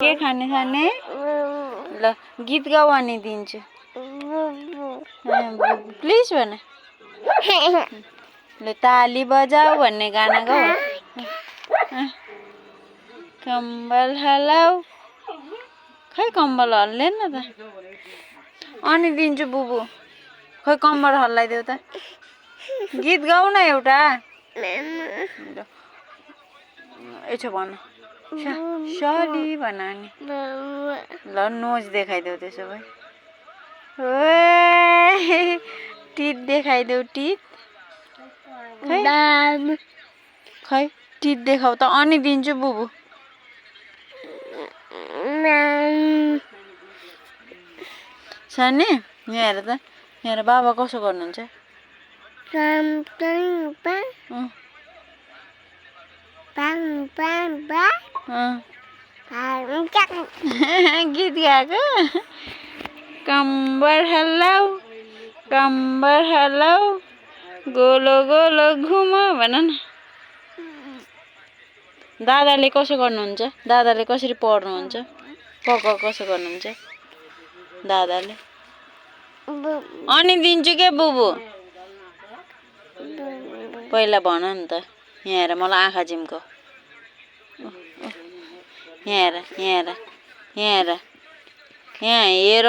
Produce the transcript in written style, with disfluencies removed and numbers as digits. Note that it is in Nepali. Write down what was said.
के खाने खाने ल गीत गाऊ अनि दिन्छु प्लिज भन ल ताली बजाऊ भन्ने गाना गाऊ कम्बल हलाऊ खै कम्बल हल्लेन त अनि दिन्छु बुबु खै कम्बल हल्लाइदेऊ त गीत गाऊ न एउटा यसो भन सली भन नि ल नोज देखाइदेऊ त्यसो भए टिथ देखाइदेऊ टिथ खै टिथ देखाऊ त अनि दिन्छु बुबु सानी यहाँ हेर त यहाँ बाबा कसो गर्नुहुन्छ गीत गाएको कम्बर हल्लाऊ गोलो गोलो घुम भन न दादाले कसो गर्नुहुन्छ दादाले कसरी पढ्नुहुन्छ कसो गर्नुहुन्छ दादाले अनि दिन्छु के बुबु पहिला भन नि त यहाँ हेर मलाई आँखा झिम्को यहाँ हेर यहाँ हेर यहाँ हेर यहाँ हेर